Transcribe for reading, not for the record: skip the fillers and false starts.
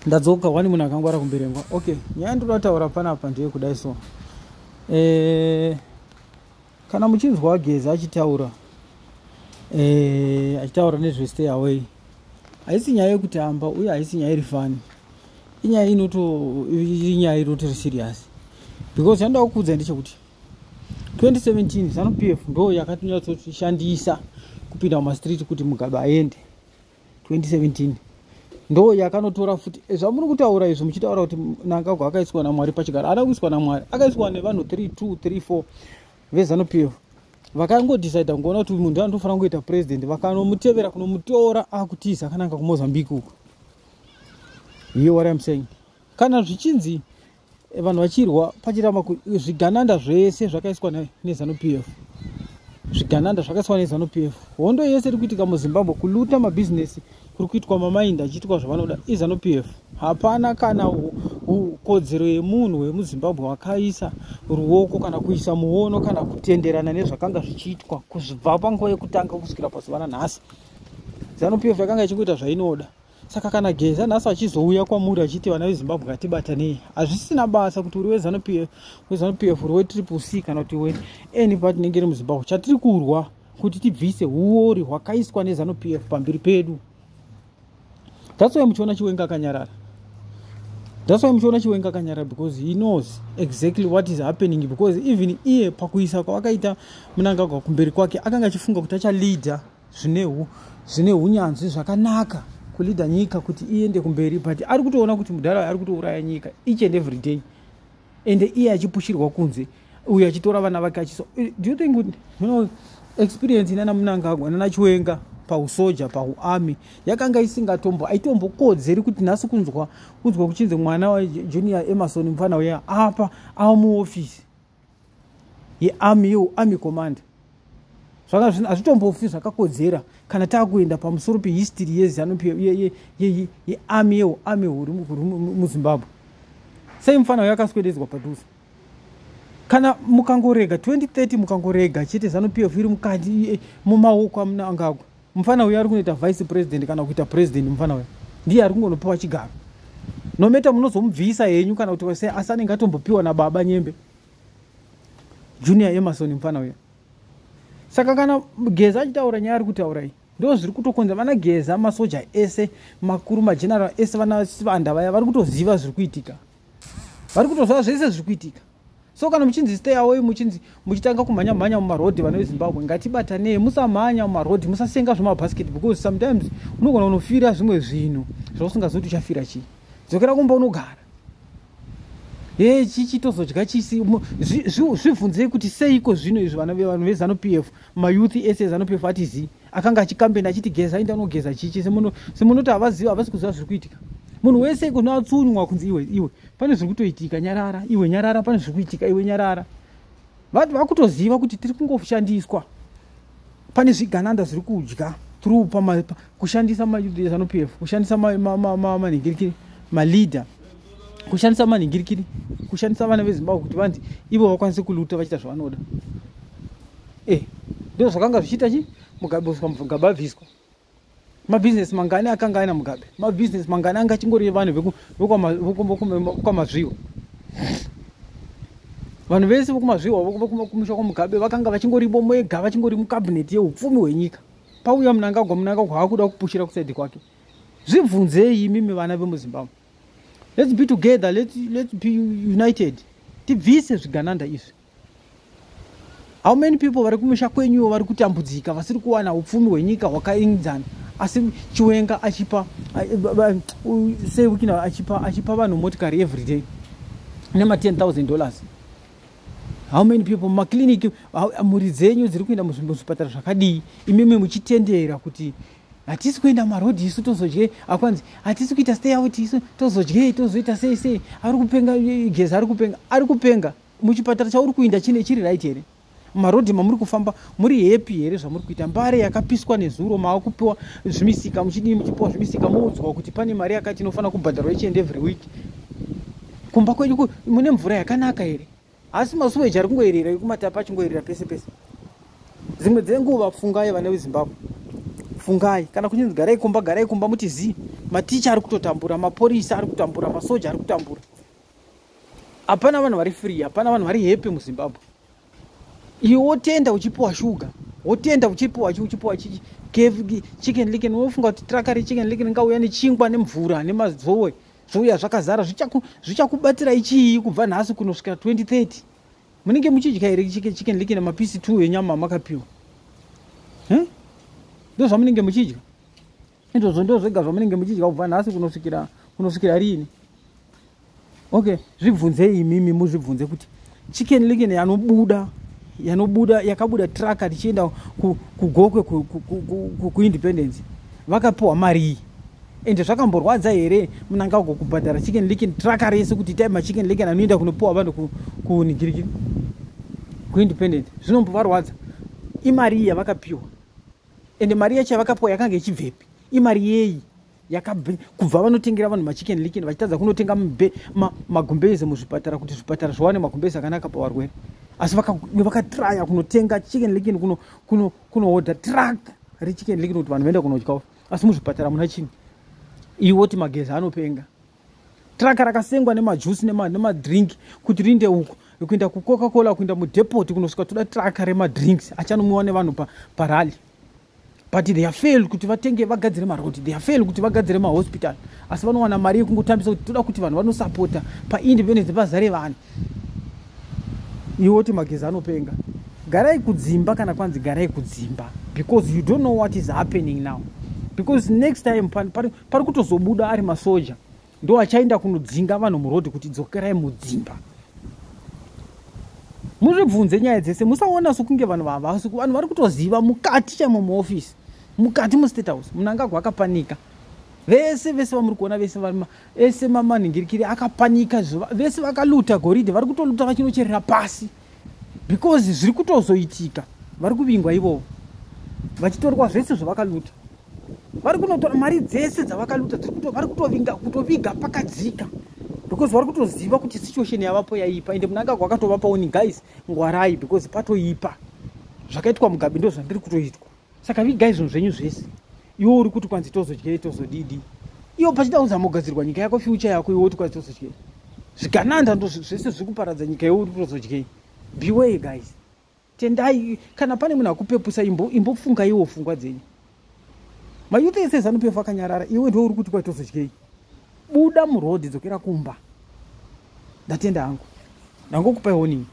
Ndadzoka wani, munhu akangwara kumberengwa. Okay, nyaya ndinoda kutaura panapa ndeyekudai. So kana muchinzwa Geza achitaura, achitaura nezvestay away, haisi nyaya yekutamba uye haisi nyaya iri funny. Inyaya inoto inyaya inotori serious, because chandoda kukuudza ndechekuti 2017 ZANU PF ndo yakatonyatsotishandisa kupinda mumastreet kuti Mugabe aende. 2017 ndo yakanotora futi zvamuri kutaura izvo, muchitaura kuti Mnangagwa akaiswa naMwari pachigaro. Haana kuiswa naMwari, akaiswa nevanhu 3 2 3 4 veZANU PF vakangodecida kungoona kuti munhu anotofanira kuita president, vakanomutevera kunomutora akutiza akananga kuMozambique uko. Hear what I'm saying? Kana zvichinzi vanhu vachirwa pachiramba, zvigananda zvese zvakaiswa neZANU PF, zvigananda zvakaiswa neZANU PF. Hondo yese iri kuitika muZimbabwe, kuloota mabhizinesi kuri kuitwa, mamaindi achiitwa zvavanoda, iZANU PF. Hapana kana kodzero yemunhu wemuZimbabwe wakaisa ruoko kana kuisa muono kana kutenderana nezvakanga zvichiitwa kuzvibva panguva yekutanga kusvikira pazuva ranhasi. ZANU PF yakanga ichingoita zvainoda. Saka kana Geza nhasi achizouya kwamuri achiti, "Vana veZimbabwe, ngatibatanei," hazvisina basa kuti uri weZANU PF, weZANU PF, uri weTriple C kana kuti weany party inenge iri muZimbabwe. Chatiri kurwa kuti tibvise uori hwakaiswa neZANU PF pamberi pedu. That's why muchiona Chiwenga akanyarara. That's why muchiona Chiwenga akanyarara, because he knows exactly what is happening, because even iye pakuisa kwavakaita Mnangagwa kumberi kwake, akanga achifunga kuti achaleada zvine unyanzvi zvakanaka, kuleada nyika kuti iende kumberi, but ari kutoona kuti mudhara ari kutouraya nyika each and every day, ende iye achipushirwa kunze, uyo achitora vana vake achiso. Do you think experience inana Mnangagwa nana Chiwenga pausoja, pauarmy, yakanga isingatombo aitombokodzeri kuti nhasi kunzwa kuchinzi mwana waJunior Emerson, mufana uya apa ava muofisi yearmy, yearmy commander? Hazvitombofi zvakakodzera kana taakuenda pamusoro pehistory yeZANU yearmy, yearmy huru muZimbabwe. Sei mufana uyo akaswededzwa padhuze? Kana mukangorega 2030, mukangorega chete ZANU PF iri mukati mumaoko aMnangagwa, mufana uyo ari kunoita vice president kana kuita president. Mufana uyo ndiye ari kungonopiwa chigaro. No matter munozomubvisa henyu kana kuti sei, asi anenge atombopiwa nababa nyembe, Junior Emerson, mufana uyo. Saka kana Geza achitaura nyaya ari kutaura iyi, ndo zviri kutokonza vana Geza, masoja ese makuru, mageneral ese, vana Sivanda vaya vari kutoziva zviri kuitika, vari kutoziva zvese zviri kuitika. So kana muchinzi stay away, muchinzi muchitanga kumhanya mhanya mumarodhi, vana veZimbabwe, ngatibatanei. Musamhanya mumarodhi, musasenga zvemabhasiketi, because sometimes unogona kunofira zvimwe zvinhu zvausingazivi kuti uchafira chii. Dzokera kumba unogara. Ye chichi tozodya chisi. Zvibvunzei kuti seiko zvino izvi vanhu veZANU PF, mayouth ese eZANU PF atizii akanga achikambena achiti Geza inda unogeza chichi, semunoti havazivi, havasi kuziva zviri kuitika. Munhu wese kunoatsunywa kunzi, "Iwe, iwe, pane zviri kutoitika, nyarara. Iwe, nyarara, pane zviri kuitika. Iwe, nyarara." Vati vakutoziva kuti tiri kungoshandiswa, pane zvigananda zviri kudya through kushandisa maZANU PF, kushandisa manhingirikiri, maleader, kushandisa manhingirikiri, kushandisa vana veZimbabwe kuti vanzi ivo vakwanise kuloota vachiita zvavanoda. Ndo zvakanga zvichiita chi Mugabe. Mugabe abviswa, mabhizinesi mangani akanga aina Mugabe? Mabhizinesi mangani anga achingori vanhu vekwaMazviwa? Vanhu vese vekuMazviwa, kumusha kwaMugabe, vakanga vachingoribo mega, vachingori mucabinet yeupfumi hwenyika. Pauya Mnangagwa, Mnangagwa akuda kupushira kuside kwake. Zvibvunzei imimi vana vemuZimbabwe. Let's be together, let's be united, tibvise zvigananda izvi. How many people vari kumusha kwenyuwo vari kutambudzika, vasiri kuwana upfumi hwenyika hwakainzana, asi Chiwenga achipa sewikina, achipa vanhu motikari every day nema 10 000 dollars? How many people mumaclinic, mhuri dzenyu dziri kuenda muzvipatara zvakadii, imimi muchitendera kuti hatisi kuenda marodhi isu tozodye? Akwanzi hatisi kuita stay out isu tozodyei, tozoita sei sei? Ari kupenga Geza, ari kupenga, ari kupenga. Muchipatara chauri kuinda chine chiri right here? Marodhi mamuri kufamba muri happy here zvamuri kuita? Mbare yakapiswa nezuro, mava kupiwa zvimisika, muchidii, muchipiwa zvimisika, moudzwa kuti pane mari yakati inofanira kubhadharwa each and every week. Kumba kwenyu mune mvura yakanaka here? Asi masewage ari kungoerera ekumatapa, achingoerera pese pese. Dzimwe dzenguva fungai, vana veZimbabwe, fungai. Kana kuchinzi garai kumba, garai kumba, muti zii. Maticha ari kutotambura, mapurisa ari kutambura, masoja ari kutambura. Hapana vanhu vari free, hapana vanhu vari happy muZimbabwe. Iwe wotenda uchipiwa shuga, wotenda uchipiwa Chicken Licken. Wofunga kuti truck reChicken Licken ringauya nechingwa nemvura nemazowe, zvouya zvakazara, zvichakubatsirai chii kubva nhasi kunosvika 2030? Munenge muchidya here Chicken Licken, mapisi 2 enyama makapiwa? Ndo zvamunenge muchidya izvozvo, ndo zvega zvamunenge muchidya kubva nhasi kunosvikira riini? Okay, zvibvunzei imimi, muzvibvunze kuti Chicken Licken yanobuda yakabuda truck richienda kuGokwe kuIndependence, vakapiwa mari iyi? Ende zvakamborwadza here Mnangagwa kubhadhara Chicken Licken truck rese kuti itai maChicken Licken anoenda kunopiwa vanhu kunigirigiri kuIndependence? Zvinombovarwadza? Imari iyi yavakapiwa, ende mari yacho yavakapiwa yakanga ichibvepi? Imari yeyi kubva vanotengera vanhu maChicken Licken, vachitadza kunotenga magumbezi muzvipatara kuti zvipatara zviwane magumbezi akanaka pavarwere, asi vakatraya kunotenga Chicken Licken, kunoodha truck reChicken Licken kuti vanhu vaenda kunodyawo, asi muzvipatara muna chinhu? Iwoti magezi anopenga, truck rakasengwa nemajuice nemadrink kuti riinde uko, kuenda kuCoca Cola, kuenda mudepot, kunosvika toda truck remadrinks achanomwiwa nevanhu parally. But they are failed kuti vatenge, vagadzire maroad. They are failed kuti vagadzire mahospital, asi vanowana mari yekungotambisa kuti toda kuti vanhu vanosapota paIndependence pazare vanhu. Iwoti magezi anopenga. Garai kudzimba kana kwanzi garai kudzimba, because you don't know what is happening now, because next time pari kutozobuda ari masoja ndo achaenda kunodzinga vanhu muroad kuti dzokerai mudzimba. Muzvibvunze nyaya dzese. Musaona sokunge vanhu vavasi. Vanhu vari kutoziva mukati chaimo, muofisi mukati, muState House. Mnangagwa akapanika. Vese vese vamuri kuona vese ese mamanhingirikiri akapanika. Vese vakaluta goridhe, vari kutoluta vachinocherera pasi, because zviri kutozoitika, vari kuvingwa ivovo vachitorwa zvese zvavakaluta. Vari kunotora mari dzese dzavakaluta, vari kutovinga, kutoviga pakadzika, because vari kutoziva kuti situation yavapo yaipa. Ende Mnangagwa akatovapa warning: "Guys, ngwarai, because patoipa. Zvakaitwa Mugabe ndo zvandiri kutoitwa, saka vigai zvinhu zvenyu zvese." Iwe uri kuti kwanzi tozodyei, tozodidi? Iwo pachida kuzamogadzirwa nyika yako, future yako, iwe uri kwanzi tozodyei? Zvigananda ndo zvese zviri kuparadza nyika, iwe uri kutozodyei? Beware, guys. Tendai. Kana pane munhu akupepusa, imbofunga iwo pfungwa dzenyu. Mayouth ese ZANU PF akanyarara, iwe ndo uri kuti kwaitozodyei? Buda muroad, dzokera kumba. Ndatenda hangu, ndangokupai warning.